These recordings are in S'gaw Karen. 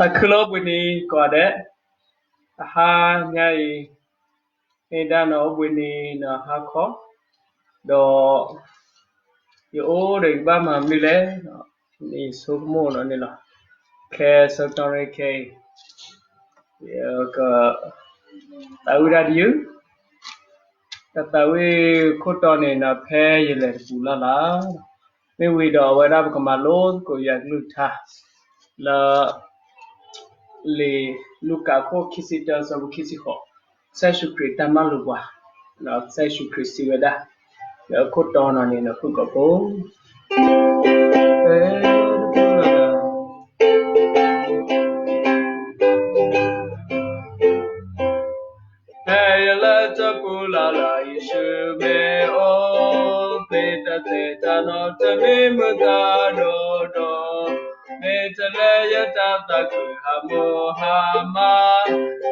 သးခုလၢအိၣ်ဘှံးနံၤကိးဂၤဒဲး, တဟါညါအံၤ မ့ၢ်ဒၣ်နအိၣ်ဘှံးနံၤနဟါခီ, ဒီး ယအိၣ်ဒီးယကဘၣ်မၤမနုၤလဲၣ်, န့ၣ်ယဆိကမိၣ်နီၤန့ၣ်လီၤ. ခဲဆၢကတီၢ်ခဲအံၤ ယက သးဝံၣ်ဒၣ်တယုၢ်, တၢ်သးဝံၣ်ခိၣ်တီန့ၣ်နီၤ ဖဲယလဲၤတပူၤလၢ်လၢ်, မ့ၢ်ဝံၤဒီးအဝဲဒၣ်ပကမၤလိသကိးယွၤကလုၢ်ကထါ လၢ လံာ်လူၤကၣ်ခိၣ်ခံဆံတၢ ဆၢဖိခံဆံဃိး, ကစၢ်ယ့ၣ်ၡူးခရံာ်တၢ်မၤလိပှၤ, ကစၢ်ယ့ၣ်ၡူးခရံာ်စံးဝဲဒၣ် လၢခိၣ်တီနီၤန့ၣ် နဃုကီၢ်ဖိ ဖဲယလဲၤတပူၤလၢ်လၢ် ယ့ၣ်ၡူးမ့ၢ်အိၣ်, ပျ့ၤတၢ်သ့ၣ်တၢ်နီတမံၤမုာ်သးဒိၣ်ဒိၣ်, မ့ၢ်တလဲၤယတၢ်သးခုဟးမူဟးမး,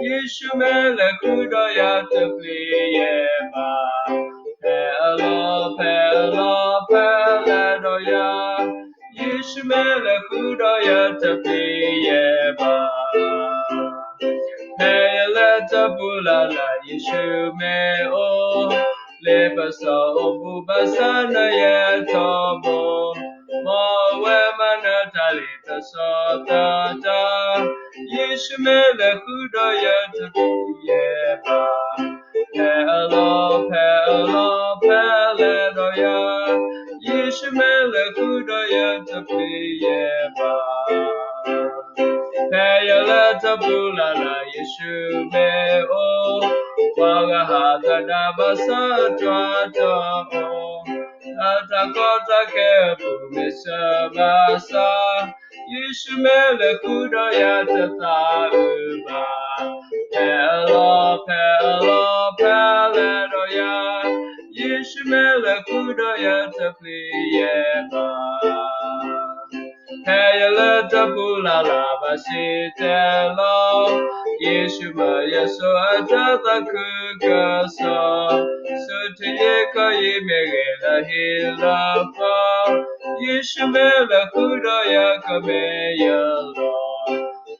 ယ့ၣ်ၡူးမ့ၢ်လဲၤဃုာ်ဒီးယၤတပျံၤယဲၢ်ဘၣ်. ဖဲအလီၢ် ဖဲအလီၢ်ဖဲလဲၣ်ဒီးယၤ, ယ့ၣ်ၡူးမ့ၢ်လဲၤဃုာ်ဒီးယၤတပျံၤယဲၢ်ဘၣ်. ဖဲယလဲၤတပူၤလၢ်လၢ် ယ့ၣ်ၡူးမ့ၢ်အိၣ်, လ့ပစီအိၣ်ဘူးဘၣ်ဆၣ်နယဲၢ်ထီဘိ, မ်အဝဲမၤနၢၤတၢ်လံတစီၤသၢတၢ်, ယ့ၣ်ၡူးမ့ၢ်လဲၤဃုာ်ဒီးယၤတပျံၤယဲၢ်ဘၣ်. ဖဲအလီၢ် ဖဲအလီၢ်ဖဲလဲၣ်ဒီးယၤ, ယ့ၣ်ၡူးမ့ၢ်လဲၤဃုာ်ဒီးယၤတပျံၤယဲၢ်ဘၣ်. ဖဲယလဲၤတပူၤလၢ်လၢ် ယ့ၣ်ၡူးမ့ၢ်အိၣ်, ပှၤဂၤဟးသဒၣ်ဘၣ်ဆၣ်တြၤတအိၣ်, အတၢ်ကီတၢ်ခဲအပူၤမ့ၢ်စၢၤဘၣ်ဆၣ်, ယ့ၣ်ၡူးမ့ၢ်လဲၤဃုာ်ဒီးယၤတသးအုးဘၣ်. ဖဲအလီၢ် ဖဲအလီၢ်ဖဲလဲၣ်ဒီးယၤ, ယ့ၣ်ၡူးမ့ၢ်လဲၤဃုာ်ဒီးယၤတပျံၤယဲၢ်ဘၣ်. ဖဲယလဲၤတပူၤလၢ်လၢ်ဘၣ်စံၣ်တဲၤလီၤ, ယ့ၣ်ၡူးမၢယစိၤအတၢ်သးခုကစီၣ်, ဆူထံယံၤကီၢ်ယံၤမ့ၢ်ဂ့ၤ လၢဟံၣ်လၢဃီ, ယ့ၣ်ၡူးမ့ၢ်လဲၤဃုာ်ဒီးယၤကမ့ၢ်ယလီၢ်.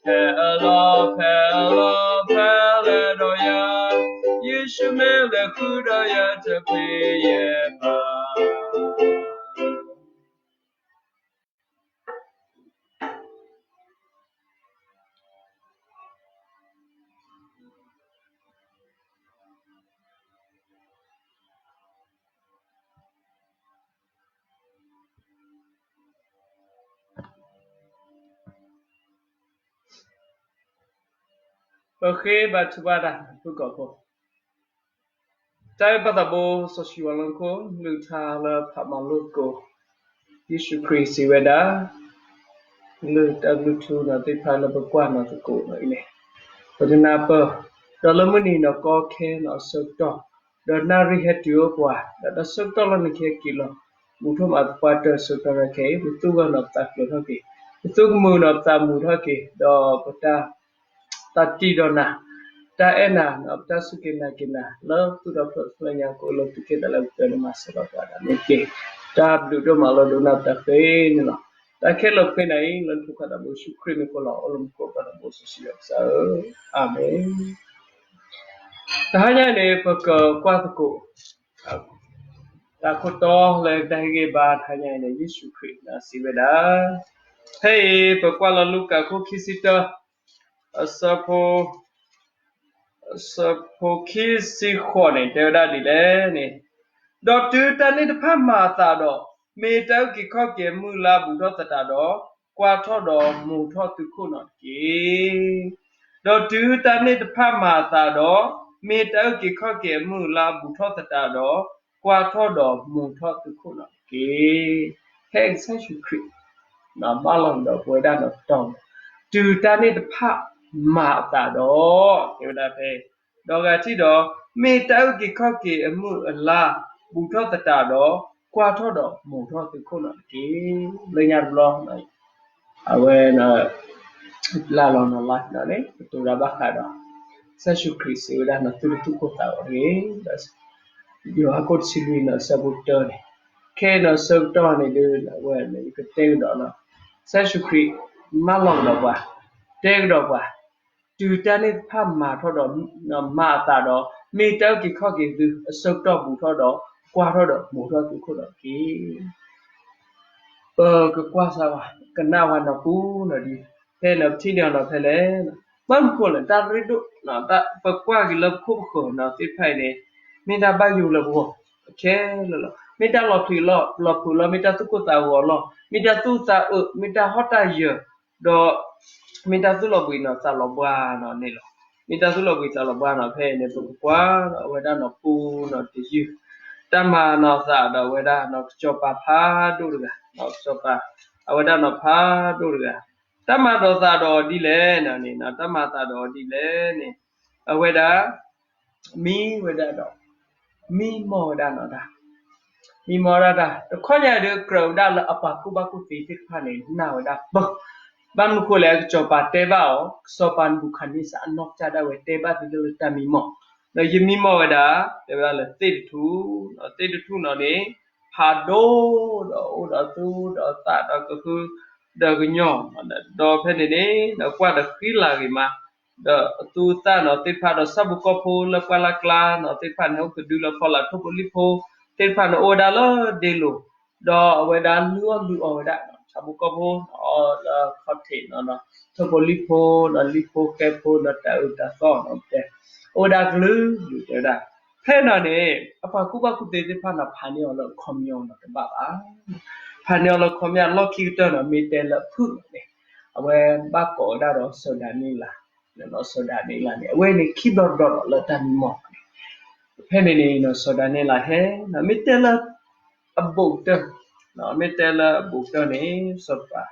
ဖဲအလီၢ် ဖဲအလီၢ်ဖဲလဲၣ်ဒီးယၤ, ယ့ၣ်ၡူးမ့ၢ်လဲၤဃုာ်ဒီးယၤတပျံၤယဲၢ်ဘၣ်. ပဃ့ဘါထုကဖၣ်တၢ် ဖုၣ်ကိာ်ဖိ, တၢ်အုၣ်ပၢ်သးဘိစီဆှံယွၤလၢမူခိၣ် ကလုၢ်ကထါလၢဖးမၤလိသကိး ယ့ၣ်ၡူးခရံာ်စံးဝဲဒၣ်, ကလုၢ်တၢ်ကလုၢ်ထူနီၢ်သ့ၣ်တဖၣ်လၢပကွၢ်နီၢ်သကိးနီၢ်အံၤန့ၣ်, ပကနၢ်ပၢၢ်, ဒီးလၢမုၢ်နံၤနီၢ်ကီခဲနီၢ်အဆၢကတီၢ်, ဒီးနၣ်ရံၣ်ဟဲတုၤအိၣ်ပှၤ, ဒီးတၢ်ဆၢကတီၢ်လၢနကဟဲက့ၤလီၤ, ဘူၣ်ထီၣ်မၤသပှၢ်တၢၢ်ဆၢကတီၢ်ခဲအံၤ ပသူၣ်ဂၢၢ်နီၢ်ပသးကျၢၤထီၣ်က့ၤ, ပသူၣ်ကမုာ်နီၢ်ပသးမုာ်ထီၣ်က့ၤ, ဒီးပတၢ် သးတံၢ်ဒီးနၤ, တၢ်အဲၣ်နၤနီၢ် ပတၢ်စူၢ်က့ၤနာ်က့ၤနၤ လၢသူၣ်ဒီဖျၢၣ်လၢညါ ကအိၣ်လၢသုးက့တၢ်လၢပကတၢၢ်န့ၣ် မၤစၢၤဘၣ်ပှၤဒၣ်န့ၣ်တက့ၢ်. တၢ်ဘျုးဒိၣ်မးလၢဒိကနၣ်ပတၢ်ဃ့န့ၣ်လီၤ. တၢ်ခဲလၢာ်ပဃ့နၤအံၤ လၢနဖိခွါသးဘိယ့ၣ်ၡူးခရံာ်မံၤအဃိလီၤ. အိၣ်လၢမူခိၣ်ပၢ်သးဘိစီဆှံယွၤကစၢ်ဧၢ, အၤမ့ၣ်. တဟါညါအံၤန့ၣ် ပကကွၢ်သကိး တၢ်ခိၣ်တီလၢတၢ်ဟ့ၣ်ဂံၢ်ဘါတဟါညါအံၤန့ၣ် ယ့ၣ်ၡူးခရံာ်စံးဝဲဒၣ်, ဖဲအံၤပကွၢ်လၢလူၤကၣ်ခိၣ်ခံဆံတၢ အဆၢဖိ အဆၢဖိခံဆံဃိးန့ၣ် တဲဝဲဒၣ်ဒ်လဲၣ်န့ၣ်, ဒီးတုၤတၢ်န့ၣ်တဖၣ်မၤအသးဒီး, မ့ၢ်တၢ်အုၣ်က့ၤခီၣ်က့ၤအမုၢ်အလါဘူးထီၣ်သတးဒီး, ကွၢ်ထီၣ်ဒီးမူၤထီၣ်သုခိၣ်နီၢ်တက့ၢ်. ဒီးတုၤတၢ်န့ၣ်တဖၣ်မၤအသးဒီး, မ့ၢ်တၢ်အုၣ်က့ၤခီၣ်က့ၤအမုၢ်အလါဘူးထီၣ်သတးဒီး, ကွၢ်ထီၣ်ဒီးမူၤထီၣ်သုခိၣ်နီၢ်တက့ၢ်. ဖဲကစၢ်ယ့ၣ်ၡူးခရံာ် ဘၣ်လီၤဒီးပဝဲဒၣ်နီၢ်တီၢ်, တုၤတၢ်န့ၣ်တဖၣ်မၤအသးဒီး, တဲဝဲဒၣ်ဖဲ ဒီးဂၤထံၣ်ဒီး, မ့ၢ်တၢ်အုၣ်က့ၤခီၣ်က့ၤအမုၢ်အလါဘူးထီၣ်သတးဒီး, ကွၢ်ထီၣ်ဒီးမူၤထီၣ်သုခိၣ်နီၢ်တက့ၢ်. လၢညါတဘျီ အဝဲ လၢလီၤနီၢ်လါန့ၣ် ပတိၤဒၣ်ဘၣ်ဃးဒီး ကစၢ်ယ့ၣ်ၡူးခရံာ်စံးဝဲဒၣ်နီၢ်သူၣ်တသူၣ်ခိၣ်သးဝဲတဂ့ၤ, ယိၤဟၣ်ခိၣ်တဆံလွံၢ်နီၢ်အဆၢဖိတၢန့ၣ်, ခဲအံၤနီၢ်ဆၢကတီၢ်န့ၣ်ဒုး အဝဲန့ၣ် ယကတဲကဒီးလီၤ. ကစၢ်ယ့ၣ်ၡူးခရံာ်မၢလီၤကဒီးပှၤ, တဲကဒီးပှၤ, တုၤတၢ်န့ၣ်တဖၣ်မၤထီၣ်ဒီး မၤအသးဒီး မ့ၢ်တၢ်အုၣ်က့ၤခီၣ်က့ၤသုအဆၢကတီၢ်ဘူးထီၣ်ဒီး ကွၢ်ထီၣ်ဒီးမူၤထီၣ်သုးခိၣ်ဒီးက့ၤ ပကကွၢ်စၢ်ဝဲ ကနၣ်ဝဲနီၢ်ပူၤနီၢ်ဒံး, ဖဲန့ၣ်ပထံၣ်န့ၢ်အီၤနီၢ်ဖဲလဲၣ်, ဘၣ်မနုၤဃိလဲၣ် တၢ်ရ့ဒိၣ် ပကွၢ်က့ၤလၢပခိၣ်ပဃၢၤနီၢ်သ့ၣ်တဖၣ်အံၤန့ၣ် မ့ၢ်တၢ်ဘၣ်ယိၣ်လၢပဂီၢ် ခဲလၢာ်လီၤ. မ့ၢ်တၢ်လီၤပျံၤလီၤ လီၤဖုးလီၤ မ့ၢ်တၢ်သူၣ်ကိၢ်သးဂီၤလီၤ မ့ၢ်တၢ်သူၣ်သးအုး မ့ၢ်တၢ်ဟီၣ်တၢ်ယၢၤ ဒီး မ့ၢ်တၢ်သူၣ်လီၤဘှံးနီၢ်သးလီၤဘှါနီၢ်န့ၣ်လီၤ. မ့ၢ်တၢ်သူၣ်လီၤဘှံးသးလီၤဘှါနီၢ်ဖဲအံၤန့ၣ် ပကကွၢ်ဒီးအဝဲဒၣ်နီၢ်ပူၤနီၢ်တယုၢ် တၢ်မၤနီၢ်သးဒီးအဝဲဒၣ်နီၢ်ကစီၤပၤဖးဒိၣ်တဂၤ နီၢ်ကစီၤပၤ အဝဲဒၣ်နီၢ်ဖးဒိၣ်တဂၤ တၢ်မၤဒီးသးဒီးအီၤဒ်လဲၣ်န့ၣ် တၢ်မၤသးဒီးအီၤဒ်လဲၣ်န့ၣ် အဝဲဒၣ် မံဝဲဒၣ်ဒီး မံမီၢ်ဝဲဒၣ်နီၢ်တၢ် မံမီၢ်ဒၣ်တၢ် တခီညါဒီးကြၢးဝဲဒၣ်လၢအပှၤကူၣ်ဘၣ်ကူၣ်သ့သ့ၣ်တဖၣ်န့ၣ် နာ်ဝဲဒၣ်ပၢၢ် ဘၣ်မနုၤဃိလဲၣ် ကစီၤပၤတဲဘၣ်အီၤ ကစီၤပၤနဘူခၣ်န့စၢ်အနီၢ်ကစၢ်ဒၣ်ဝဲတဲဘၣ်သုလၢတၢ်မံမီၢ် ဒီးယမံမီၢ်ဝဲဒၣ် တဲဝဲဒၣ်လၢသ့ၣ်တထူၣ် သ့ၣ်တထူၣ်နီၢ်န့ၣ် ဖးဒိၣ်ဒီးအိၣ်ဒီးသူၣ်ဒီးသးဒီးကဟု ဒီးကညီၢ် ဒီးဖဲန့ၣ်န့ၣ် ဒီးကွၢ်ဒီးဃံလၤဂ့ၤမး ဒီးအသူအသၣ်နီၢ်သ့ၣ်တဖၣ်ဒီး ဆၣ်ဖိကီၢ်ဖိလၢပှၢ်လၢ်ကျါနီၢ်သ့ၣ်တဖၣ်န့ၣ် အိၣ်ကဒုလၢဖီလာ် ထိၣ်ဖိလံၣ်ဖိသ့ၣ်တဖၣ်န့ၣ် အိၣ်ဝဲဒၣ်လၢဒ့လိၤ ဒီးအဝဲဒၣ်လုၢ်အီၣ်လုၢ်အီဝဲဒၣ် ဆၣ်ဖိကီၢ်ဖိ အီၣ်လၢခီၣ်ထံးနီၢ် ထိၣ်ဖိလံၣ်ဖိဒီးလံၣ်ဖိဃဲဖိဒီးတၢ်အၢတၢ်သီနီၢ်တဲ အိၣ်ဝဲဒၣ်ကလုာ်ကလုာ်တဲဝဲဒၣ် ဖဲနီၢ်န့ၣ် အပှၤကူၣ်ဘၣ်ကူၣ်သ့သ့ၣ်တဖၣ်န့ၣ် ဖးန့ၢ်အီၤလၢအခီပညီနီၢ်တဘၣ်ဘၣ် ဖးန့ၢ်အီၤလၢအခီပညီလီၢ်ခံကတၢၢ်နီၢ် မ့ၢ်တဲလၢအဖုၣ်န့ၣ် အဝဲဘၣ်ကိးဝဲဒၣ်ဒီးစီၤဒၤနံးယ့လး စီၤဒၤနံးယ့လးန့ၣ် အဝဲန့ၣ်ခံဘျီတဘျီဒီးလၢတၢ်မံမီၢ် ဖဲန့ၣ်န့ၣ် စီၤဒၤနံးယ့လးဟဲ မ့ၢ်တဲလၢ အဘူးကတၢၢ် မ့ၢ်တဲလၢအဘူးကတၢၢ်န့ၣ် စီၤပၤ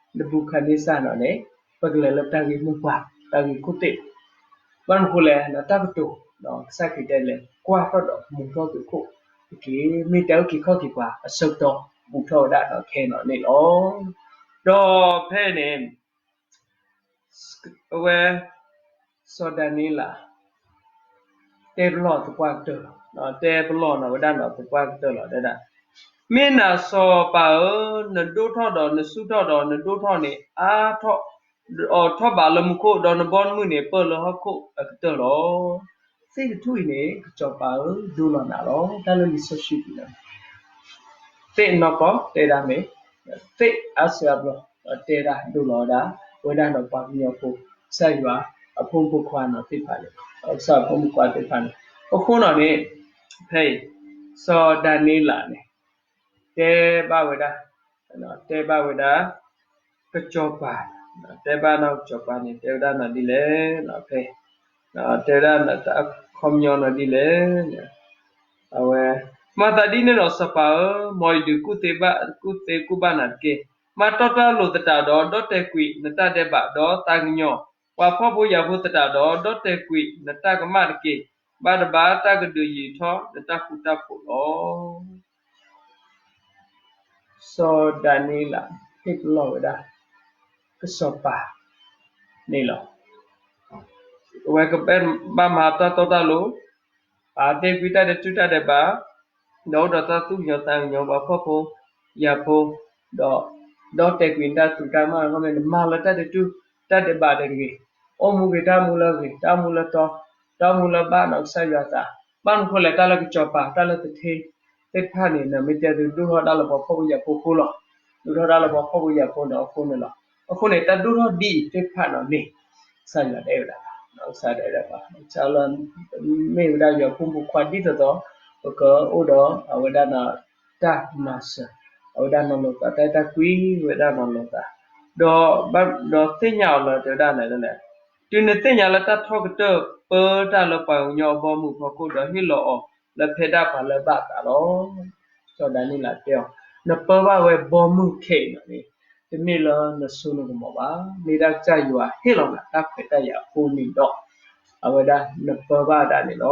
နဘူခၣ်န့စၢ်နီၢ်န့ၣ် ပကလဲၤလၢတၢ်ဂ့ၢ်မိၢ်ပှၢ် တၢ်ဂ့ၢ်ခိၣ်သ့ၣ် ဘၣ်မနုၤဃိလဲၣ် တၢ်ကတိၤ ကစၢ်ခရံာ်တဲလဲၣ် ကွၢ်ထီၣ်ဒီးမူၤထီၣ်သုးခိၣ်တက့ၢ် မ့ၢ်တၢ်အုၣ်က့ၤခီၣ်က့ၤပှၤအဆၢကတီၢ် ဘူးထီၣ်ဝဲဒၣ်ဒီးခဲနီၢ်န့ၣ်လီၤ. ဒီးဖဲန့ၣ် အဝဲ စီၤဒၤနံးယ့လး တဲပလီၢ်သပှၢ်ကတၢၢ်လီၤ. တဲပလီၢ်နီၢ်ဝဲဒၣ်နီၢ်သပှၢ်ကတၢၢ်လီၤ တဲဒၣ် မ့ၢ်နၤစီၤပၤဧၢ, နဒိၣ်ထီၣ်ဒီးနဆူၣ်ထီၣ်ဒီးနဒိၣ်ထီၣ်န့ၣ် အါထီၣ် ဒီးထီၣ်ဘးလၢမူခိၣ် ဒီးနဘီမုၢ်န့ၣ်ပၢၢ်လၢဟီၣ်ခိၣ်အကတၢၢ်လီၤ. သ့ၣ်တထူၣ်အံၤန့ၣ် ကစီၤပၤဧၢ ဒိလီၤနၤလီၤ. တၢ်လၢလံာ်စီဆှံပူၤန့ၣ် သ့ၣ်နီၢ်ကီၢ်တဲဒၣ်မ့ၢ် သ့ၣ်အါစုအါဘျီ တဲဒၣ်ဒိလီၤဝဲဒၣ် ဝဲဒၣ်ဒီးပှၤကညီဖိ ကစၢ်ယွၤအဖိမုၣ်ဖိခွါနီၢ်သ့ၣ်တဖၣ်န့ၣ် ကစၢ်ယွၤအဖိမုၣ်ဖိခွါသ့ၣ်တဖၣ်န့ၣ် အဃိနီၢ်န့ၣ် ဖဲအံၤ စီၤဒၤနံးယ့လးန့ၣ် တဲဘၣ်ဝဲဒၣ် တဲဘၣ်ဝဲဒၣ် ကစီၤပၤ တဲဘၣ်နီၢ်ကစီၤပၤန့ၣ် တဲဝဲဒၣ်နီၢ်ဒ်လဲၣ် ဖဲ တဲဝဲဒၣ်နီၢ်တၢ်အခီပညီနီၢ်ဒ်လဲၣ် အဝဲ မၤသးဒ်န့ၣ်ဒီးစီၤပၤဧၢ, မ်အံၤဒုးကူၣ်သ့ကူၣ်ဘၣ်နၤတက့ၢ်. မၤတီတၢ်လိၤသတးဒီး ဒီၣ်တဲာ်ကွံာ်နတၢ်ဒဲးဘးဒီးသးကညီၤ, ပှၤဖှီၣ်ဖိယာ်ဖိသတးဒီး ဒီၣ်တဲာ်ကွံာ်နတၢ်ကမၣ်တက့ၢ်. ဘၣ်တဘၣ်တၢ်ကဒုးယံာ်ထီၣ်နတၢ်ဃူတၢ်ဖိးလီၤ. စီၤဒၤနံးယ့လး ဟ့ၣ်ပလီၢ်ဝဲဒၣ် ကစီၤပၤန့ၣ်လီၤ. အဝဲကဘၣ်မၤတၢ်တီတၢ်လိၤ, ပာ်သ့ကွံာ်တၢ်ဒဲးတူၢ်တၢ်ဒဲးဘး, ဒီးအိၣ်ဒီးတၢ်သူၣ်ကညီၤသးကညီၤ ပှၤဖှီၣ်ဖိယာ်ဖိ, ဒီး ဒီၣ်တဲာ်ကွံာ်နတၢ်သူၣ်တၢ်ကမၣ် မၤလၢတၢ်ဒဲးတူၢ်တၢ်ဒဲးဘးတဂ့ၤ, အိၣ်မူဂ့ၤ တၢ်မူလၢအဂ့ၤ တၢ်မူလၢအတီ, တၢ်မူလၢအဘၣ်နီၢ်ကစၢ်ယွၤအသး, ဘၣ်မနုၤဃိလဲၣ် တၢ်လၢကစီၤပၤ တၢ်လၢသထ့သ့ၣ်တဖၣ်န့ၣ် မ့ၢ်တဲသုဒိၣ်ထီၣ်တၢ်လၢပှၤဖှီၣ်ဖိယာ်ဖိအဃိလီၤ. ဒိၣ်ထီၣ်တၢ်လၢပှၤဖှီၣ်ဖိယာ်ဖိန့ၣ်အဃိန့ၣ်လီၤ. အဃိန့ၣ် တၢ်ဒိၣ်ထီၣ်ဒ်အံၤသ့ၣ်တဖၣ်နီၢ်န့ၣ် ကစၢ်ယွၤတအဲၣ်ဝဲဒၣ်ဘၣ်, ကစၢ်ယွၤတအဲၣ်ဝဲဒၣ်ဘၣ်, ကစၢ်လၢ မ့ၢ်ဝဲဒၣ်ယွၤဖိမုၣ်ဖိခွါဒ်သိးသိး ပကအိၣ်ဒီးအဝဲဒၣ်နီၢ် တၢ်မၤစၢၤ အဝဲဒၣ်နီၢ်လိာ်သး တၢ်အဲၣ်တၢ်ကွံဝဲဒၣ်နီၢ်လိာ်သး, ဒီး ဒီးသ့ၣ်ညါအီၤလၢတဲဝဲဒၣ်န့ၣ် တုၤနသ့ၣ်ညါလၢတၢ်ထီၣ်ကတၢၢ်ပၢတၢ်လၢပှၤကညီအဘီအမုၢ်အဖီခိၣ်ဒီးဟ့ၣ်လီၤအီၤလၢဖဲဒၣ်ပှၤလၢအဘၣ်အသးလီၤ. စီၤဒၤနံးယ့လးတဲအီၤ, နပၢဘၣ်ဝဲဘီမုၢ်ခဲအံၤန့ၣ် တမ့ၢ်လၢနစိနကမီၤဘၣ်, မ့ၢ်ဒၣ်ကစၢ်ယွၤဟ့ၣ်လီၤနၤတၢ်ခွဲးတၢ်ယာ်အဃိန့ၣ်ဒီး အဝဲဒၣ်နပၢဘၣ်ဝဲဒၣ်န့ၣ်လီၤ.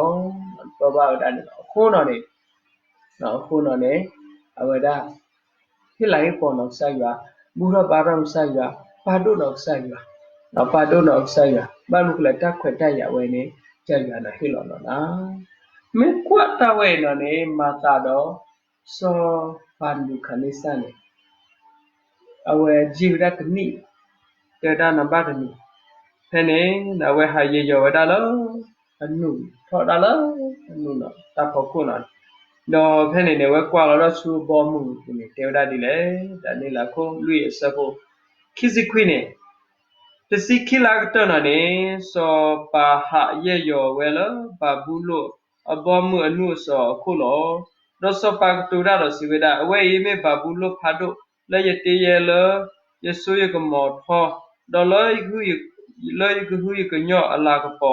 နပၢဘၣ်ဝဲဒၣ်န့ၣ်လီၤ. အဃိနီၢ်န့ၣ် အဃိနီၢ်န့ၣ် အဝဲဒၣ် ဟ့ၣ်လၤဟ့ၣ်ကပီၤနီၢ်ကစၢ်ယွၤ, ဘူၣ်ထီၣ်ဘါထီၣ်ကစၢ်ယွၤ, ပာ်ဒိၣ်နီၢ်ကစၢ်ယွၤ, ပာ်ဒိၣ်နီၢ်ကစၢ်ယွၤ, ဘၣ်မနုၤဃိလဲၣ် တၢ်ခွဲးတၢ်ယာ်ဝဲန့ၣ် ကစၢ်ယွၤန့ၣ်ဟ့ၣ်လီၤနီၢ်နၤ, မ့ၢ်ကွၢ်တၢ်ဝဲအံၤနီၢ်န့ၣ် မၤသးဒီး စီၤပၤနဘူၤခၣ်နံစၢ်န့ၣ် အဝဲယံာ်ဝဲဒၣ်တနံၣ်, တဲဝဲဒၣ်နီၢ်ဘၣ်တနံၤ ဖဲန့ၣ် အဝဲဟးယဲၢ်ယီၤဝဲဒၣ်လၢ အနူၢ်ထီၣ်ဒၣ်လၢ အနူၢ်နီၤ တၢ်ဖီခိၣ်နီၤ, ဒီးဖဲန့ၣ်န့ၣ် အဝဲကွၢ်လီၤတၢ်ဆူအဘီအမုၢ်အပူၤန့ၣ် တဲဝဲဒၣ်ဒ်လဲၣ်, ဒၤနံးယ့လးခိၣ်လွံၢ်အဆၢဖိ ခံဆံခွံန့ၣ်, တဆံခံလါကတၢၢ်နီၤန့ၣ် စီၤပၤဟးယဲၢ်ယီၤဝဲလၢ ဘၤဘူလိၣ်အဘီအမုၢ်အနူၢ်အစီၤအခိၣ်လီၤ. ဒီးစီၤပၤကတိၤတၢ်ဒီးစံးဝဲဒၣ်, အဝဲအံၤမ့ၢ်ဘၤဘူလိၣ်ဖးဒိၣ် လၢယတ့ယဲလၢ ယစိယကမီၤထီ, ဒီးလၢ လၢယကဟုယကညီၢ်အလၤကပီၤ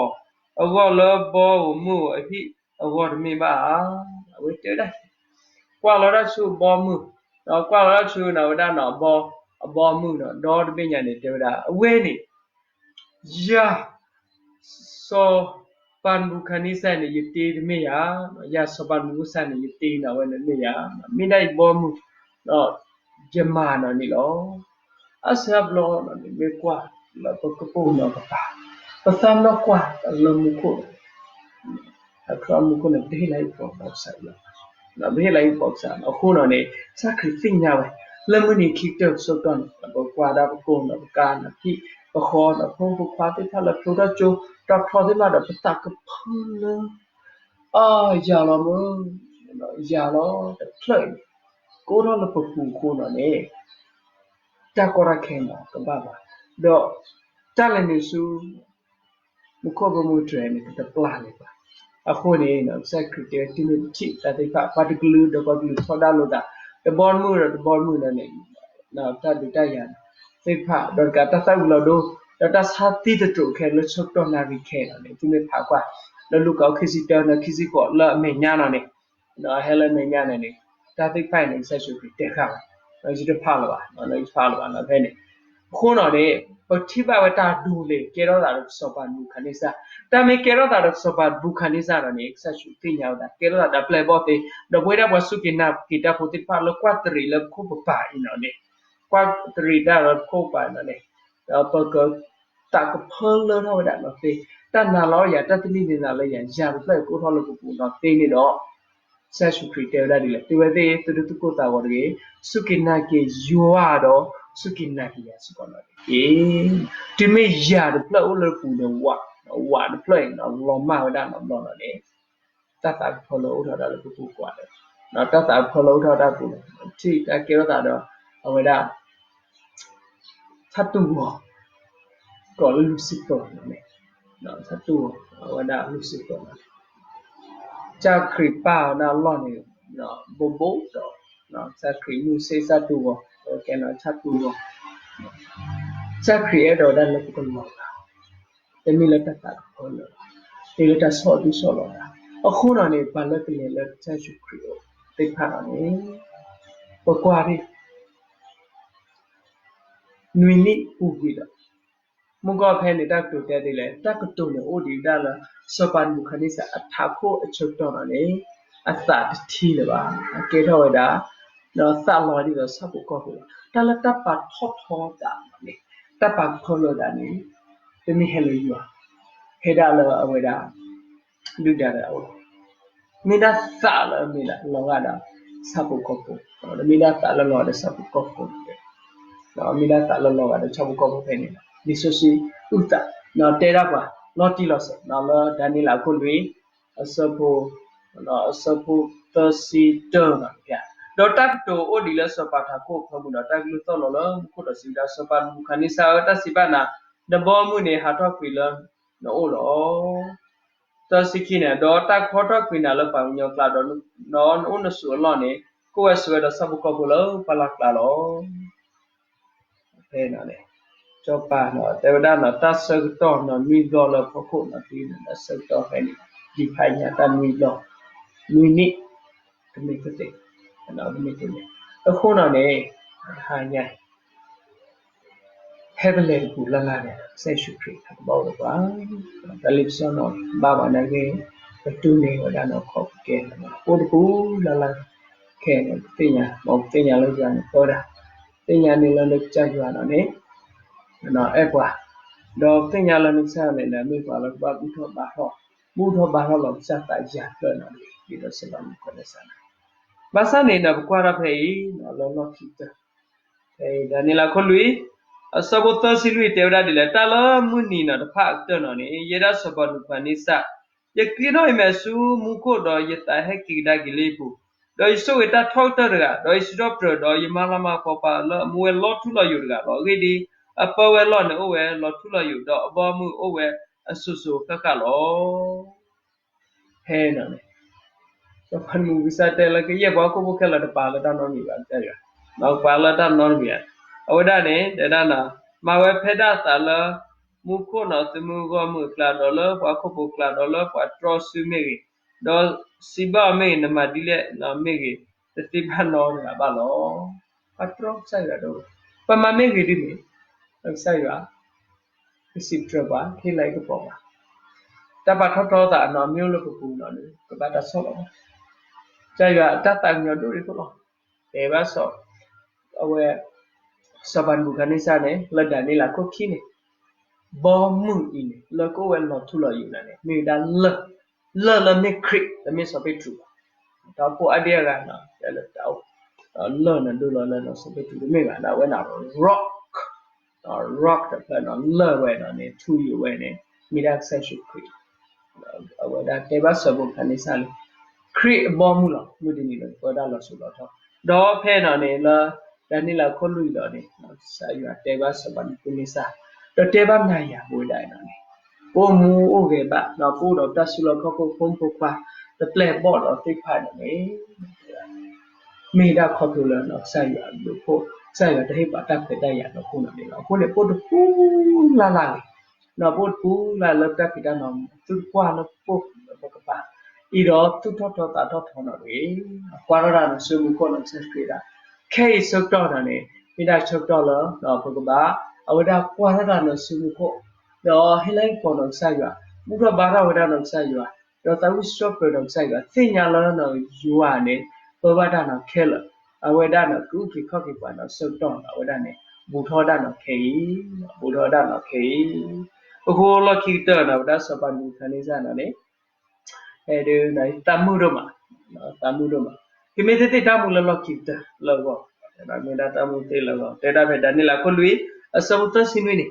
အဂီၢ် လၢဘီဧိၤမုၢ်ဧိၤအဟံၣ်အဂီၢ်တမ့ၢ်ဘၣ်ဧါ. အဝဲတဲဝဲဒၣ် ကွၢ်လီၤတၢ်ဆူအဘီအမုၢ်, ဒီးကွၢ်လီၤတၢ်ဆူန့ၣ်ဝဲဒၣ်နီၤ အဘီအမုၢ်နီၤ ဒီတဘ့ၣ်ညါန့ၣ် တဲဝဲဒၣ် အဝဲန့ၣ် ယၤ စီၤပၤနဘူခၤန့စၢ်န့ၣ် ယတ့တမ့ၢ်ယၤ, ယၤစီၤပၤနဘူခၤန့စၢ်န့ၣ် ယတ့နီၤ အဝဲန့ၣ်မ့ၢ်ယၤ, မ့ၢ်ဒၣ်ယဘီမုၢ် ဒီးယမၤနီၤန့ၣ်လီၤ. အါစုအါဘျီနီၤန့ၣ် မ့ၢ်ကွၢ်လၢပကပိာ်နီၤကပၤ, ပသးနီၣ်ကွၢ်လၢမူခိၣ် အခီမူခိၣ်န့ၣ် ပတဟ့ၣ်လၤဟ့ၣ်ကပီၤကစၢ်ယွၤ, ပဟ့ၣ်လၤဟ့ၣ်ကပီၤကစၢ်. အဃိနီၤန့ၣ် ကစၢ်ခရံာ်သ့ၣ်ညါဝဲ လၢမုၢ်နံၤခံကတၢၢ်ဆၢကတီၢ်န့ၣ် ပကွၢ်ဒၣ်ပကိၢ်ဒီးပကးဒီးဟံၣ်ပဃီဒီးဖိမုၣ်ဖိခွါသ့ၣ်တဖၣ်လၢဖျိထီၣ်ကၠိ ဒီးထီသ့ၣ်တဖၣ်ဒီးပသးကဖၢလၢ အ ယၤလီၤမ့ၢ် ယၤလီၤတဖျၢၣ်အံၤ ကအိၣ်ထီၣ်လၢပပူၤအဃိနီၤန့ၣ် တၢ်ကီတၢ်ခဲနီၤကဘၣ်ဘၣ်, ဒီးတၢ်လဲၤနုာ်ဆူ မူခိၣ်ဘီမုၢ်တြဲၤန့ၣ် ပတပျၢ်လၢၤဘၣ်. အဃိန့ၣ် ကစၢ်ခရံာ်တဲဝဲ တုၤမ့ၢ်ပထံၣ်တၢ်သ့ၣ်တဖၣ် ပှၤတကလုာ်ဒီးပှၤကလုာ်ထီဒါလိာ်သး တဘီတမုၢ်ဒီးတဘီတမုၢ်ဒီးန့ၣ် တၢ်ဒုးတၢ်ယၤသ့ၣ်တဖၣ် ဒီးတကးတၢ်သၣ်ဝံၤလီၤဒိ ဒီးတၢ်ဆါသံသတြိာ်ခဲလၢဆၢကတီၢ်နၣ်ရံၣ်ခဲအံၤန့ၣ် သုမ့ၢ်ဖးကွၢ် လၢလူၤကၣ်အခိၣ်ခံဆံတၢ ခံဆံဃိးလၢအမဲာ်ညါနီၤန့ၣ် ဟဲလၢမဲာ်ညါန့ၣ်န့ၣ် တၢ်သ့ၣ်တဖၣ်အံၤန့ၣ် ကစၢ်ယ့ၣ်ၡူးခရံာ်တဲဃာ်ဝဲ ယတဖးလၢၤဘၣ် ယတဖးလၢၤဘၣ်နီၤဖဲန့ၣ်. အဃိနီၤန့ၣ် ပထံၣ်ဘၣ်ဝဲတၢ်ဒိးလဲၤကဲထီၣ်သးဒီးစီၤပၤနဘူခၤန့စၢ်, တၢ်မ့ၢ်ကဲထီၣ်သးဒီးစီၤပၤနဘူခၤန့စၢ်ဒီးန့ၣ် ကစၢ်ယ့ၣ်ၡူးသ့ၣ်ညါဝဲဒၣ် ကဲထီၣ်သးဒီးအပျဲၢ်အဘီၣ်သ့ ဒီးပဝဲဒၣ်ပှၤစူၢ်က့ၤနာ်က့ၤတၢ်ဖိသ့ၣ်တဖၣ်လၢကွၢ်တရံးလၢပခိၣ်ပပၤအံၤနီၤန့ၣ် ကွၢ်တရံးတၢ်လၢပခိၣ်ပပၤအံၤနီၤန့ၣ် ဒီးပကသးကဖၢလၢထီၣ်ဝဲဒၣ်နီၤသ့, တၢ်နာ်လီၤယၤ တၢ်သန့ၤသ့ၣ်နာ်လၢယၤ ယၤတဖျၢၣ်အံၤကအိၣ်ထီၣ်လၢပပူၤနီၤသ့န့ၣ်ဒီး ကစၢ်ယ့ၣ်ၡူးခရံာ်တဲဝဲဒၣ်ဒ်လဲၣ်, သုဝဲသ့ၣ် သုတသူၣ်ကိၢ်သးဂီၤတဂ့ၤ, စူၢ်က့ၤနာ်က့ၤယွၤဒီး စူၢ်က့ၤနာ်က့ၤယၤစ့ၢ်ကီးနီၤတက့ၢ်. တုၤမ့ၢ်ယၤတဖျၢၣ်အိၣ်လၢပပူၤန့ၣ် ဝး, ဝးတဖျၢၣ်အံၤနီၤ လီၤမၢ်ဝဲဒၣ်နီတဘျီနီၤန့ၣ် တၢ်သးကဖၢလၢအိၣ်ထီၣ်ဒၣ်လၢပပူၤကွၢ်ဒီး တၢ်သးကဖၢလၢအိၣ်ထီၣ်ဒၣ်ပူၤန့ၣ် ထံၣ်တၢ်ကဲထီၣ်သးဒီး အဝဲဒၣ် ဆၣ်တူၢ်ဂီၤ ကိးလၢ Lucifer န့ၣ်, ဆၣ်တူၢ်ဂီၤ အဝဲဒၣ် Lucifer န့ၣ် ကစၢ်ခရံာ်ပာ်ဝဲဒၣ်အလီၢ်န့ၣ် ဘိးဘိးဒီး ကစၢ်ခရံာ်မုၢ်ဆ့ၣ်ဆၣ်တူၢ်ဂီၤ အဝဲကဲနီၤဆၣ်တူၢ်ဂီၤ, ကစၢ်ခရံာ်အဲၣ်ဒိးဝဲဒၣ်လၢပကလီၤဂာ် တမ့ၢ်လၢတၢ်သးကဖၢလၢၤဘၣ်, မ့ၢ်လၢတၢ်ဆီၣ်ဒုးဆီၣ်လီၤသး. အဃိနီၤန့ၣ် ပှၤလၢပလဲၤလၢကစၢ်ယ့ၣ်ၡူးခရံာ်အအိၣ်သ့ၣ်တဖၣ်နီၤန့ၣ် ပကွၢ်ဒၣ် နွံနံၣ်ပူၤကွံာ်ဒီး မုၢ်ဂီၢ်ဖဲန့ၣ် တၢ်ကတိၤတဲဒ်လဲၣ်, တၢ်ကတိၤန့ၣ်အိၣ်ဒံးဝဲဒၣ်လၢ စီၤပၤနဘူခၤန့စၢ်အထးခိၣ်အဆၢကတီၢ်နီၤန့ၣ် အသးတထံလၢၤဘၣ်, အကဲထီၣ်ဝဲဒၣ် ဒီးသးလီၤဒ်သိးဆၣ်ဖိကီၢ်ဖိလီၤ. တၢ်လၢတၢ်ပာ်ထီၣ်ထီသးန့ၣ် တၢ်ပာ်ကဖၢလၢၤသးန့ၣ် တမ့ၢ်ဟဲလၢယွၤ, ဟဲဒၣ်လၢအဝဲဒၣ် ဒုၣ်ဒါဒီးအအိၣ် မ့ၢ်ဒၣ်သးလၢအမ့ၢ်ဒၣ်လီၤဂာ်ဒီးဆၣ်ဖိကီၢ်ဖိ, မ့ၢ်ဒၣ်သးလၢလီၤဂာ်ဒီးဆၣ်ဖိကီၢ်ဖိ, မ့ၢ်ဒၣ်သးလၢလီၤဂာ်ဒီးဆၣ်ဖိကီၢ်ဖိဖဲန့ၣ် လံာ်စီဆှံအုၣ်သး တဲဒၣ်ပှၤလီၤတံၢ်လီၤဆဲး လၢဒၤနံးယ့လးအခိၣ်လွံၢ် အဆၢဖိ အဆၢဖိသၢဆံတၢနီၤ, ဒီးတၢ်ကတိၤအိၣ်ဒံးလၢစီၤပၤထးခိၣ်အဖၢမုၢ်ဒီး တၢ်ကလုၢ်သီၣ်လီၤလၢမူခိၣ်ဒီးစံးဝဲဒၣ်, စီၤပၤနဘူခၤန့စၢ်ဧၢ, တၢ်စံးဘၣ်နၤ, နဘီမုၢ်န့ၣ်ဟးထီၣ်ကွံာ်လၢနအိၣ်လီၤ. သၢဆံခံန့ၣ်, ဒီးတၢ်ကဟီထီၣ်ကွံာ်နၤလၢပှၤကညီအကျါ, ဒီးနအိၣ်နဆိးအလီၢ်န့ၣ် ကအိၣ်ဝဲဆိးဝဲဒီးဆၣ်ဖိကီၢ်ဖိလၢပှၢ်လၢ်ကျါလီၤ. ဖဲန့ၣ် စီၤပၤတဲဝဲဒၣ်နီၤ တၢ်ဆၢကတီၢ်နီၤ နွံဘျီလၢဖီခိၣ်နီၤ တုၤတၢ်ဆၢကတီၢ်ဖဲန့ၣ် ဒံးဖးညါတၢ်နွံဘျီ, နွံနံၣ် တမ့ၢ်ကသ့, တမ့ၢ်ကသ့, အဃိနီၤန့ၣ် တဟါညါ ဟဲပလဲၤတပူၤလၢ်လၢ်န့ၣ် ကစၢ်ယ့ၣ်ၡူးခရံာ်တဘၣ်အိၣ်ဒီးပှၤ, တၢ်လ့ပစီနီၤ ဘၣ်ပှၤနာ်က့ ပတူၢ်န့ၢ်ဝဲဒၣ်နီၤ ခီၣ်ပကဲ အိၣ်တပူၤလၢ်လၢ်, ခဲအံၤန့ၣ် ပသ့ၣ်ညါ မ်ပသ့ၣ်ညါလၢယွၤန့ၣ်ပၢဒၣ်, သ့ၣ်ညါန့ၣ်လၢနကစၢ်ယွၤနီၤန့ၣ် အဲၣ်ပှၤ, ဒီးပသ့ၣ်ညါလၢနကစၢ်ယွၤန့ၣ် မ့ၢ်ပှၤလၢကဘၣ်ဘူၣ်ထီၣ်ဘါထီၣ်, ဘူၣ်ထီၣ်ဘါထီၣ်လီၤကစၢ်သးယၤဖျၢၣ်နီၤန့ၣ် ဒ်သိးစီၤပၤနဘူခၤန့စၢ်န့ၣ်, ဘၣ်ဆၣ်န့ၣ်နီၤ ပကွၢ်ထီၣ်ဖဲအံၤ လၢလီၢ်ခံကတၢၢ် ဖဲအံၤ ဒၤနံးယ့လးအခိၣ်လွံၢ် အဆၢဖိသၢဆံလွံၢ်တဲဝဲဒၣ်ဒ်လဲၣ်, တၢ်လၢမုၢ်နံၤနီၤတဖၣ်အကတၢၢ်နီၤန့ၣ် ယဲဒၣ်စီၤပၤနဘူၤခၣ်နံစၢ် ယကျ့ထီၣ်အမဲာ်ဆူမူခိၣ်ဒီးယသးဟဲက့ၤကဒါက့ၤလၢယပူၤ, ဒီးယဆိၣ်ဂ့ၤတၢ်ထီကတၢၢ်တဂၤ, ဒီးယစံးထီၣ်ပတြၢၤ, ဒီးယမၤလၤမၤကပီၤပှၤလၢအမူဝဲလီၤထူလီၤယိာ်တဂၤလီၤ. အဂ့ၢ်ဒ်အံၤ, အပၢဝဲလီၢ်န့ၣ်အိၣ်ဝဲလီၤထူလီၤယိာ်, ဒီးအဘီအမုၢ်အိၣ်ဝဲအစိၤစိၤဃၣ်ဃၣ်လီၤ. ဖဲန့ၣ် စီၤပၤနဘူၤခၣ်နံစၢ်တဲလၢကယဲၢ်ပှၤဟီၣ်ခိၣ်ဖိခဲလၢာ်တပာ်လၢတၢ်နီတမံၤဘၣ်, ကစၢ်ယွၤ, ပာ်လၢတၢ်နီတမံၤဧါ. အဝဲဒၣ်န့ၣ် တဲဒၣ်နီၤ, မၤဝဲဖဲဒၣ်အသးလၢ မူခိၣ်နီၤ သမူဂီၢ်မုၢ်အကျါ, ဒီးလၢပှၤဟီၣ်ခိၣ်ဖိအကျါ, ဒီးလၢပှၤတြီဆူမ့ၢ်ဂ့ၤ, ဒီးစံးဘၣ်အီၤမ့ၢ်ဂ့ၤ, နမၤဒ်လဲၣ်နီၤမ့ၢ်ဂ့ၤ, တသ့ဘၣ်နီတဂၤဘၣ်လီၤ. ပှၤတြီကစၢ်ယွၤဒိၣ်, ပမၤမ့ၢ်ဂ့ၤဒ်န့ၣ်, ကစၢ်ယွၤ ကစံးပတြၢၤပှၤ, ဟ့ၣ်လီၤကပီၤပှၤ, တၢ်ပာ်ထီၣ်ထီသးနီၤ မ့ၢ်အိၣ်လၢပပူၤနီၤန့ၣ် ကဘၣ်တၢ်ဆီၣ်လီၤ. ကစၢ်ယွၤအတၢ်သးကညီၤဒိၣ်ဒ်သိးလီၤ. တဲဘၣ်စီၤ, အဝဲ စီၤပၤနဘူၤခၣ်နံစၢ်န့ၣ် လၢဒၤနံးယ့လးခိၣ်ခံန့ၣ်, ဘီမုၢ်အံၤန့ၣ် လၢကအိၣ်ဝဲလီၤထူလီၤယိာ်န့ၣ် မ့ၢ်ဝဲဒၣ်လၢၢ်, လၢၢ်လၢမ့ၢ်ခရံာ် လၢမ့ၢ်စီၤပ့းတရူး, ဒီးဖိအါဒံအါဂၤနီၤ လၢတၢ်အိၣ်, လၢၢ်န့ၣ်ဒိလီၤလၢနီၤ စီၤပ့းတရူးတမ့ၢ်ဘၣ်, ဒီးအဝဲန့ၣ် rock, rock တဖျၢၣ်နီၤ လၢၢ်ဝဲနီၤန့ၣ် ထူယိာ်ဝဲန့ၣ် မ့ၢ်ဒၣ်ကစၢ်ယ့ၣ်ၡူးခရံာ်. အဝဲဒၣ်တဲဘၣ်စီၤပၤနဘူၤခၣ်နံစၢ်လၢ ခရံာ်အဘီမုၢ်လီၤ, မုၢ်တနံၤလၢပဝဲဒၣ်လီၤစိၤလီၤထီ, ဒီးဖဲနီၤန့ၣ်လၢ ဒၤနံးယ့လးခိၣ်လွံၢ်ဒီးန့ၣ် ကစၢ်ယွၤတဲဘၣ်စီၤပၤနဘူၤခၣ်နံစၢ်, ဒီးတဲဘၣ်နၤယၤပဝဲဒၣ်နီၤန့ၣ်, ပအိၣ်မူအိၣ်ဂဲၤဘၣ်နီၤ ပအိၣ်ဒီးပတၢ်စုလီၢ်ခီၣ်ခိၣ်ဖိမုၣ်ဖိခွါ တပျဲၢ်ဘီၣ်ဒီးသ့ၣ်တဖၣ်န့ၣ်န့ၣ် မ့ၢ်ဒၣ်ခီဖျိလၢနီၤ ကစၢ်ယွၤအဘျုးအဖှိၣ်, ကစၢ်ယွၤတဟ့ၣ်ပှၤတၢ်ခွဲးတၢ်ယာ်နီၤအဃိနီၤန့ၣ်လီၤ. အဃိန့ၣ် ပအိၣ်တပူၤလၢ်လၢ်ဂ့ၤ, နီၤ ပအိၣ်တပူၤလၢ်လၢတၢ်ဖံးတၢ်မၤ သုတကွၢ်လၢပအိၣ်လၢပကပၤ, အံၤဒီးသူၣ်ထီၣ်ထီသးထီၣ်ထီနီၤတဂ့ၤ, ကွၢ်ထီၣ်တၢ်နီၤဆူမူခိၣ်နီၤ ကစၢ်ခရံာ်ဒၣ်, ခဲအံၤဆၢကတီၢ်နီၤန့ၣ် မ့ၢ်ဒၣ်ဆၢကတီၢ်လၢ ပကဘၣ် အဝဲဒၣ်ကွၢ်ထီၣ်တၢ်နီၤဆူမူခိၣ်, ဒီးဟ့ၣ်လၤကပီၤနီၤကစၢ်ယွၤ, ဘူၣ်ထီၣ်ဘါထီၣ်ဝဲဒၣ်နီၤကစၢ်ယွၤ, ဒီးသးဝံၣ်စံးထီၣ်ပတြၢၤနီၤကစၢ်ယွၤ, သ့ၣ်ညါလၢနီၤယွၤန့ၣ် ပၢဘၣ်တၢ်နီၤခဲလၢာ်, အဝဲဒၣ်နီၤ ကအုၣ်က့ၤခီၣ်က့ၤပှၤနီၤဆၢကတီၢ်နီၤ အဝဲဒၣ်န့ၣ် ဘူးထီၣ်ဒၣ်နီၤခဲအံၤ, ဘူးထီၣ်ဒၣ်နီၤခဲအံၤ, အဃိလီၢ်ခံကတၢၢ်နီၤ ပဝဲဒၣ်စီၤပၤနဘူၤခၣ်နံစၢ်နီၤန့ၣ် ဟဲဒုး သးမုာ်ဒိၣ်မး, သးမုာ်ဒိၣ်မး, ကမ့ၢ်သ့ၣ်သ့ၣ်တၢ်မူလၢလီၢ်ခံကတၢၢ်လၢအဂီၢ်, မ့ၢ်ဒၣ်တၢ်မူသ့ၣ်လၢအဂီၢ်, တဲဒၣ်ဖဲဒၤနံးယ့လးခိၣ်လွံၢ် အဆၢဖိသၢဆံနွံန့ၣ်,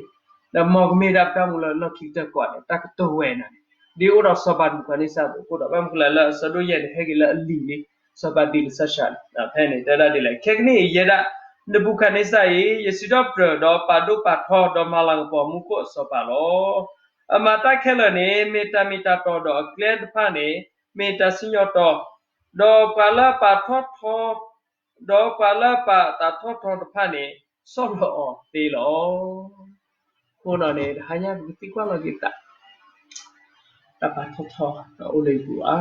ဒီးမ်ကမ့ၢ်ဒၣ်ပတၢ်မူလၢလီၢ်ခံကတၢၢ်ကိးဂၤဒဲး တၢ်ကတိၤဝဲနီၤန့ၣ်, ဒ်အိၣ်ဒီးစီၤပၤနဘူၤခၣ်နံစၢ်အသိးအဃိဒီး ဘၣ်မနုၤဃိလဲၣ်လၢအဆၢဒိၣ်ယဲၢ်န့ၣ် ဟဲက့ၤလၢအလံၤလံ, စီၤပၤဒံးဘလၡၢၡၢ်န့ၣ်, ဖဲန့ၣ်တဲဒၣ်ဒ်လဲၣ်, ခဲကနံၣ်အံၤယဲဒၣ် နဘူၤခၣ်နံစၢ်အံၤ ယစံးထီၣ်ပတြၢၤ ဒီးပာ်ဒိၣ်ပာ်ထီ ဒီးမၤလၤကပီၤမူခိၣ်အစီၤပၤလီၤ. အမၤတၢ်ခဲလၢာ်န့ၣ် မ့ၢ်တၢ်မ့ၢ်တၢ်တီ, ဒီးအကျဲတဖၣ်န့ၣ် မ့ၢ်တၢ်စံၣ်ညီၣ်တီ, ဒီးပှၤလၢအပာ်ထီၣ်ထီ, ဒီးပှၤလၢအပာ်သးထီၣ်ထီတဖၣ်န့ၣ် ဆီၣ်လီၤအီၤသ့လီၤ. အဃိဒီးန့ၣ် တဟါညါပကသံကွၢ်လီၤက့ၤသး တၢ်ပာ်ထီၣ်ထီအိၣ်လၢယပူၤဧါ,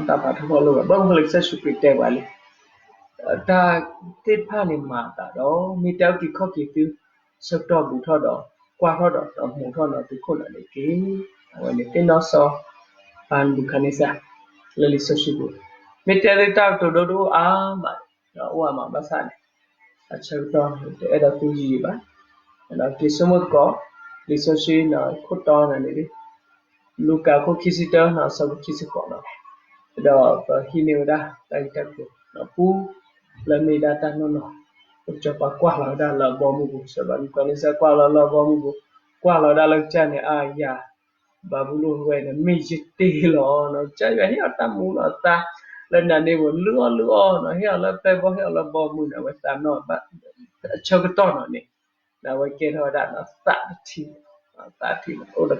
တၢ်ပာ်ထီၣ်ထီအိၣ်လၢယပူၤဧါ, ဘၣ်မနုၤဃိလၢကစၢ်ယ့ၣ်ၡူးခရံာ်တဲပှၤလံ, တၢ်သ့ၣ်တဖၣ်န့ၣ်မၤအသးဒီး မ့ၢ်တၢ်အုၣ်က့ၤခီၣ်က့ၤသု ဆၢကတီၢ်ဘူးထီၣ်ဒီး ကွၢ်ထီၣ်ဒီး ဒီးမူးထီၣ်နီၤသုခိၣ်နၢ်န့ၣ်တက့ၢ်. အဝဲန့ၣ်သ့ၣ်နီၣ်စီၤပၤနဘူၤခၣ်နံစၢ် လၢလံာ်စီဆှံပူၤ, မ့ၢ်တဲသုတၢ်ကတိၤဒိဒိၣ်အါမး ဒီးအိၣ်အါမးဘၣ်ဆၣ်န့ၣ် အဆၢကတီၢ်န့ၣ် တအဲၣ်ဒိးသူယံာ်ယံာ်ဘၣ်. ဒီးက့ၤဆိကမိၣ်သကိး လံာ်စီဆှံန့ၣ် ခိၣ်တီန့ၣ်န့ၣ် လူၤကၣ်ခိၣ်ခံဆံတၢန့ၣ် အဆၢဖိခံဆံဃိးန့ၣ်, ဒီးပဟံးန့ၢ်ဝဲဒၣ်တၢ်ဂ့ၢ်တၢ်ကျိၤ ပူ လၢမ့ၢ်ဒၣ်တၢ်နီၢ်နီၢ် ပကစီၤပၤကွၢ်လီၤဝဲဒၣ်လၢအဘီအမုၢ်ပူၤ, စီၤပၤနဘူၤခၣ်နံစၢ်ကွၢ်လီၤလၢအဘီအမုၢ်ပူၤ, ကွၢ်လီၤဝဲဒၣ်လၢကစၢ်န့ၣ် အါယၤ ဘၤဘူလိၣ်ဝဲန့ၣ် မ့ၢ်ယတ့လီၤနီၤ, ကစၢ်ယွၤဟ့ၣ်အီၤတၢ်မူလီၤအသး လၢနၤန့ၣ်ပူၤ လုၢ်အီၣ်လုၢ်အီနီၤ, ဟ့ၣ်အီၤလၢပျဲၢ်ဘီ ဟ့ၣ်အီၤလၢဘီမုၢ်န့ၣ် အဝဲသးနီၣ်ဘၣ် အဆၢကတီၢ်နီၤန့ၣ် အဝဲကဲထီၣ်ဝဲဒၣ်သးတထံၣ်, သးတထံၣ် အဝ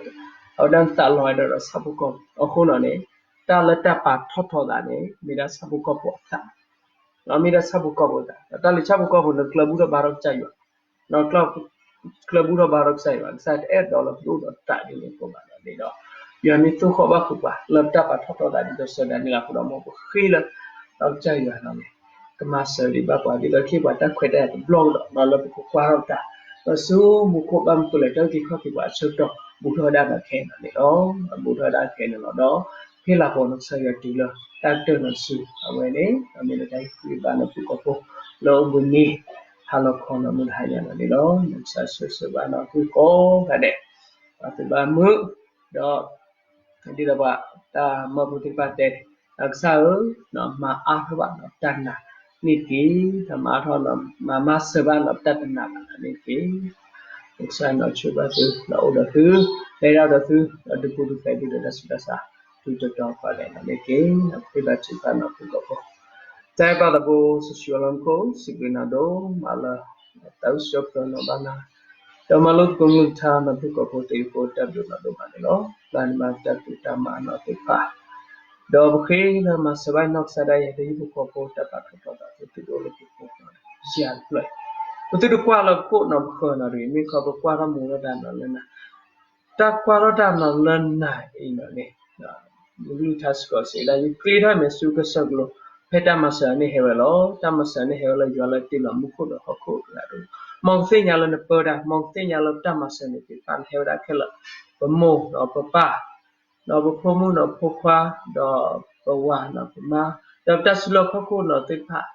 ဲဒၣ်သးလီၤဝဲဒီးဆၣ်ဖိကီၢ်ဖိအဃိနီၤန့ၣ်, တၢ်လၢတၢ်ပာ်ထီၣ်ထီသးန့ၣ် မ့ၢ်ဒၣ်ဆၣ်ဖိကီၢ်ဖိအသး, မ့ၢ်ဒၣ်ဆၣ်ဖိကီၢ်ဖိအသး, ဒီးတၢ်လၢဆၣ်ဖိကီၢ်ဖိန့ၣ် ကျၢၤဘူၣ်ထီၣ်ဘါထီၣ်ကစၢ်ယွၤ ကျၢၤဘူၣ်ထီၣ်ဘါထီၣ်ကစၢ်ယွၤ, ကစၢ်တအဲၣ်ဒိးလၢပတအိၣ်ဒီးသးဒ်န့ၣ်အဃိဘၣ်ဒီးန့ၣ်ဒီး ယွၤမ့ၢ်သိၣ်ဃီၣ်ဘၣ်ဃုာ်ပှၤ လၢပတၢ်ပာ်ထီၣ်ထီသးဒ်သိးစီၤဒၤနံးယ့လးအဃိဒီး မ်ပဃ့လၢ ဒီးကစၢ်ယွၤန့ၣ် ကမၤစၢၤဒံးဘၣ်ပှၤဒ်သိးကဟ့ၣ်ပှၤတၢ်ခွဲးတၢ်ယာ်တဘျီကဒီး လၢပကကွၢ်ထီၣ်တၢ် ဒီးဆူမူခိၣ်ဘၣ်မနုၤဃိလဲၣ် တၢ်အုၣ်က့ၤခီၣ်က့ၤပှၤအဆၢကတီၢ် ဘူးထီၣ်ဝဲဒၣ်နီၢ်ခဲအံၤန့ၣ်လီၤ. ဘူးထီၣ်ဝဲဒၣ်ခဲအံၤန့ၣ်လီၤ. ဒီးဟ့ၣ်လၤကပီၤနီၢ်ကစၢ်ယွၤတုၤလၢတၢ်ကတၢၢ်နီၢ်တစု အဝဲန့ၣ် မ့ၢ်လၢတၢ်ဟ့ၣ်ကူၣ်ဘၣ်နီၢ်ပှၤဟီၣ်ခိၣ်ဖိ လၢအိၣ်ဘှံးနံၤ ဟါလီၤခီနီၢ်မုၢ်တဟါညါန့ၣ်လီၤ. နီၢ်ကစၢ်ဆိၣ်ဂ့ၤဘၣ်နီၢ်ဟံၣ်ကိးဂၤဒဲး ပှၤသူၣ်ဘၣ်မုာ် ဒီး ဒ်သိးပှၤတၢ်မၢဖိသ့ၣ်တဖၣ်တဲ ကစၢ်ဧၢ, မၤအါထီၣ်ဘၣ်နီၢ်တၢ်နာ်န့ၣ်တက့ၢ်. မၤအါထီၣ်နီၢ် မၤမၤစၢၤဘၣ်နီၢ်တၢ်တနာ်ဘၣ်န့ၣ်တက့ၢ်. ကစၢ်နီၢ်ဆိၣ်ဂ့ၤဘၣ်သု လၢအအိၣ်ဒီးသု, လဲၤဒၣ်ဒီးသု, ဒီးဒုးပူၤဒုးဖျဲးသုဒီးတၢ်ဆူးတၢ်ဆါ, တုၤတတီၤပှၤလဲၣ်န့ၣ်က့ၤ, ပဃ့ဘါထုကဖၣ်နီၢ်ဖိကီၢ်ဖိ, တၢ်အဲၣ်ပၢ်သးဘိ စီဆှံအလီၢ်မူခိၣ် စံးဘျုးနၤဒိၣ်မးလၢ တၢ်အိၣ်ဆူၣ်အိၣ်ချ့နီၢ်ဘၣ်နၤ, ဒီးမၤလိသကိးမုၢ်ထါနီၢ်ဖိကီၢ်ဖိတယုၢ်ဖိ တၢ်ဘျုးနၤဒိၣ်မးန့ၣ်လီၤ. ပျၢ်န့ၢ်ဘၣ်တၢ်သူၣ်တၢ်မၤနီၢ်သ့ၣ်တဖၣ် ဒီးပဃ့လၢမၤစၢၤဘၣ်နီၢ်ကစၢ်ဒၣ်ယဲ တယုၢ်ဖိဃီဖိ တၢ်ပာ်ထီၣ်ထီသး သုတအိၣ်လၢပဖိနီၢ် ယၤတဖျၢၣ်, ပသုတကွၢ်လၢပခိၣ်နီၢ်ပဃၢၤနီၢ်တဂ့ၤ, မ့ၢ်ခီပကွၢ်ထီၣ်မူထီၣ်တၢ်နီၢ်လၢနၤ, တၢ်ကွၢ်ထီၣ်တၢ်နီၢ်လၢနၤအံၤနီၢ်န့ၣ် မုၢ်ကလုၢ်ထါစ့ၢ်ကီးစံးဒၣ် ယကျ့ထီၣ်မဲာ်ဆူကစၢၢ်ကလိ, ဖဲတၢ်မၤစၢၤန့ၣ်ဟဲဝဲလီၤ. တၢ်မၤစၢၤန့ၣ်ဟဲဝဲလၢယွၤလၢတ့လီၤမူခိၣ်ဒီးဟီၣ်ခိၣ်တဂၤဒီး, မ်ကသ့ၣ်ညါလၢနပၢတၢ်, မ်ကသ့ၣ်ညါလၢတၢ်မၤစၢၤန့ၣ်သ့ၣ်တဖၣ်န့ၣ် ဟဲဝဲဒၣ်ခဲလၢာ်, ပမိၢ်ဒီးပပၢ် ဒီးပဖိမုၣ်ဒီးဖိခွါ, ဒီးပဝၤနီၢ်ပမါ, ဒီးပတၢ်စုလီၢ်ခီၣ်ခိၣ်နီၢ်သ့ၣ်တဖၣ်,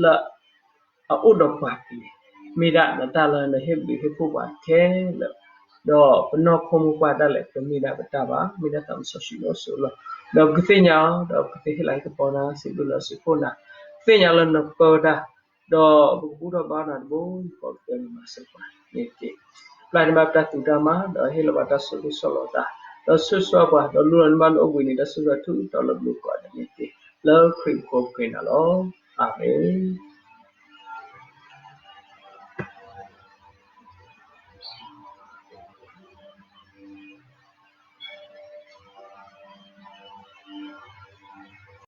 လၢ အအိၣ်ဒီးပှၤက့ၤ, မ့ၢ်ဒၣ်နတၢ်လၢနဟ့ၣ်ဘျုးဟ့ၣ်ဖှိၣ်ပှၤခဲလၢာ်, ဒီးပနီၢ်ခိမူပှၢ်ဒၣ်လဲာ် တမ့ၢ်ဒၣ်ပတၢ်ဘၣ်, မ့ၢ်ဒၣ်သးစီဆှံလၢအစိၤလီၤ. ဒီးပကသ့ၣ်ညါအီၤ, ဒီးပကသ့ၣ်ဟ့ၣ်လၤဟ့ၣ်ကပီၤနၤ, စံးဘျုးနၤစံးဖှိၣ်နၤ, သ့ၣ်ညါလၢနပၢတၢ်, ဒီးပကဘူၣ်ထီၣ်ဘါနၤတဘိယူၢ်ဃီ ကတၢၢ်နမၤစၢၤပှၤန့ၣ်တက့ၢ်. ပျၢ်န့ၢ်ဘၣ်ပတၢ်သူၣ်တၢ်မၤ, ဒီးဟ့ၣ်လီၤဘၣ်တၢ်ဆိၣ်ဂ့ၤဆိၣ်ဝါသး, ဒီးဆိၣ်ဂ့ၤဆိၣ်ဝါပှၤ, ဒီးလူလီၤန့ၢ်ဘၣ်နအိၣ်ဘှံးနံၤ တၢ်ဆိၣ်ဂ့ၤဆၢထၢၣ်ထူးတီၤလၢပလိၤကိးဂၤဒဲးန့ၣ်တက့ၢ်. လၢခရံာ်အမံၤပဃ့နၤလီၤ. အၤမ့ၣ်.